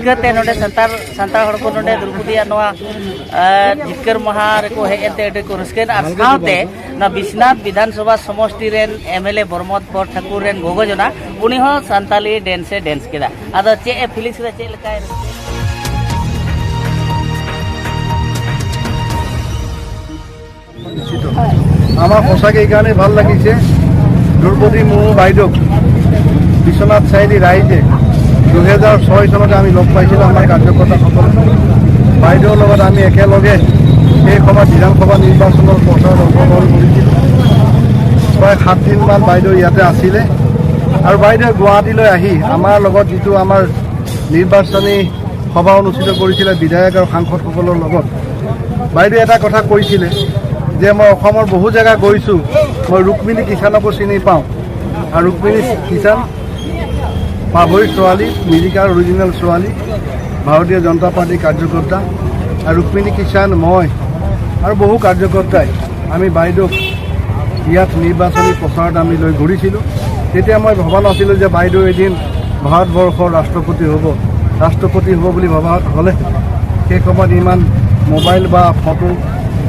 रस्कते नोडे संतार संतार हड़ को नोडे द्रौपदीया नोआ जितकर महा रेको हेज एनते अडी को रस्केन are सावते ना बिश्वनाथ विधानसभा समष्टि रेन एमएलए बर्मत बरठाकुर रेन गोगो जना उनी हो संताली डांस ए डांस केदा। आदो चे ए फिलिंग्स रे चे लेकाय আমাৰ সঁচাকৈ এইকাৰণে ভাল লাগিছে, দ্ৰৌপদী মুৰ্মু বাইদেউক বিশ্বনাথ চাৰিআলি ৰাইজে 2006 চনতে আমি লগ পাইছিলোঁ। আমাৰ কাৰ্যকৰ্তাসকল বাইদেউৰ লগত আমি একেলগে সেই সময়ত বিধানসভা নিৰ্বাচনৰ প্ৰচাৰত অংশগ্ৰহণ কৰিছিলোঁ। প্ৰায় 7 দিনমান বাইদেউ ইয়াতে আছিলে আৰু বাইদেউ গুৱাহাটীলৈ আহি আমাৰ লগত যিটো আমাৰ নিৰ্বাচনী সভা অনুষ্ঠিত কৰিছিলে বিধায়ক আৰু সাংসদসকলৰ লগত, বাইদেউ এটা কথা কৈছিলে যে মই অসমৰ বহু জেগা গৈছোঁ, মই ৰুক্মিণী কিষাণকো চিনি পাওঁ আৰু ৰুক্মিণী কিষাণ পাভৈৰ ছোৱালী, মিৰিকাৰ অৰিজিনেল ছোৱালী, ভাৰতীয় জনতা পাৰ্টীৰ কাৰ্যকৰ্তা। আৰু ৰুক্মিণী কিষাণ, মই আৰু বহু কাৰ্যকৰ্তাই আমি বাইদেউক ইয়াত নিৰ্বাচনী প্ৰচাৰত আমি লৈ ঘূৰিছিলোঁ। তেতিয়া মই ভবা নাছিলোঁ যে বাইদেউ এদিন ভাৰতবৰ্ষৰ ৰাষ্ট্ৰপতি হ'ব। ৰাষ্ট্ৰপতি হ'ব বুলি ভবা হ'লে সেই সময়ত ইমান মোবাইল বা ফটো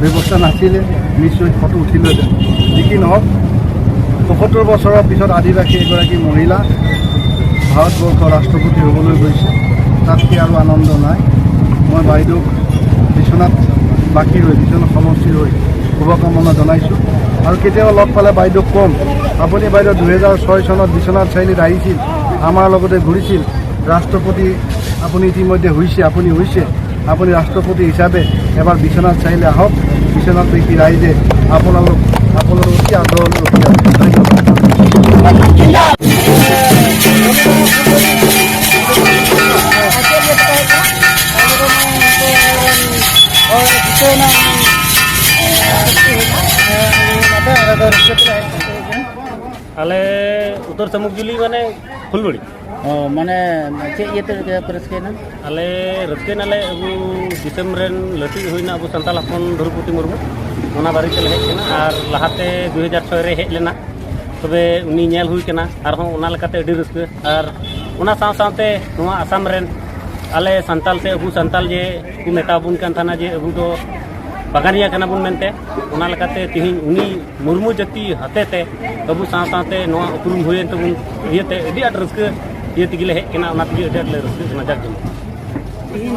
ব্যৱস্থা নাছিলে, নিশ্চয় ফটো উঠিলোহেঁতেন। যি কি নহওক, 75 বছৰৰ পিছত আদিবাসী এগৰাকী মহিলা ভাৰতবৰ্ষৰ ৰাষ্ট্ৰপতি হ'বলৈ গৈছে, তাতকৈ আৰু আনন্দ নাই। মই বাইদেউক বিশ্বনাথ বাকী হৈ, বিশ্বনাথ সমষ্টিৰ হৈ শুভকামনা জনাইছোঁ। আৰু কেতিয়াবা লগ পালে বাইদেউক ক'ম, আপুনি বাইদেউ 2006 চনত বিশ্বনাথ চাৰিআলিত আহিছিল, আমাৰ লগতে ঘূৰিছিল, ৰাষ্ট্ৰপতি আপুনি ইতিমধ্যে হৈছে, আপুনি হৈছে, আপুনি ৰাষ্ট্ৰপতি হিচাপে এবাৰ বিশ্বনাথ চাৰিআলি আহক। বিশ্বনাথবাসী ৰাইজে আপোনালোক অতি আদৰণি ৰখি আছে। ধন্যবাদ। आले उत्तर समुखजुली माने फुलबड़ी माने चे इयते रस्केना आले रस्केनाले अबु दिसम रेन लटु हुइना अबु संताल हपन द्रौपदी मुर्मू ओना बारे तेले हेज कना are लाहाते 2006 रे हेज लेना, तबे उनी नेल हुई कना are हों ओना लेकाते अडी रस्के। Are ओना साव सावते नोआ आसाम रेन आले संताल से अबु संताल जे को मेताबुन कान थाना जे अबु दो बागानिया कना बुन मेनते ओना लेकाते तिहिन उनी मुर्मू जाति हतेते अबु साव सावते नोआ उपरुम हुयेन तबुन इयते अडी आट रस्के इये तिगिले हेज कना, ओना तिगे अडी आट ले रस्के कना। जाक जमा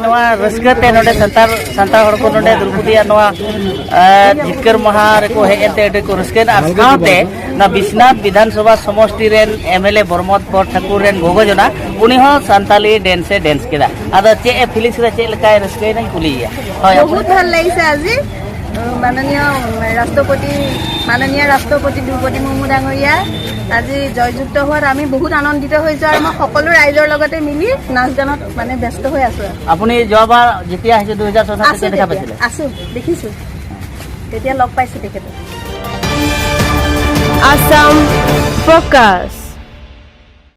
नोआ रस्कते नोडे संतार संतार हड़ को नोडे द्रौपदीया नोआ जितकर महा रेको हेज एनते अडी को रस्केन are सावते ना बिश्वनाथ विधानसभा समष्टि रेन एमएलए बर्मत बरठाकुर रेन गोगो जना उनी हो संताली डांस ए डांस केदा। आदो चे ए फिलिंग्स रे चे लेकाय रस्केना कुलिया। হয়, বহুত ভাল লাগিছে আজি মাননীয় ৰাষ্ট্ৰপতি, মাননীয় ৰাষ্ট্ৰপতি দ্ৰৌপদী মুৰ্মু ডাঙৰীয়া আজি জয়যুক্ত হোৱাত আমি বহুত আনন্দিত হৈছোঁ আৰু মই সকলো ৰাইজৰ লগতে মিলি নাচ গানত মানে ব্যস্ত হৈ আছোঁ। আপুনি যোৱাবাৰ যেতিয়া আহিছে 2006 চনত আছোঁ, তেতিয়া দেখা পাইছিলে? আছোঁ, দেখিছোঁ, তেতিয়া লগ পাইছোঁ তেখেতক। Assam Focus.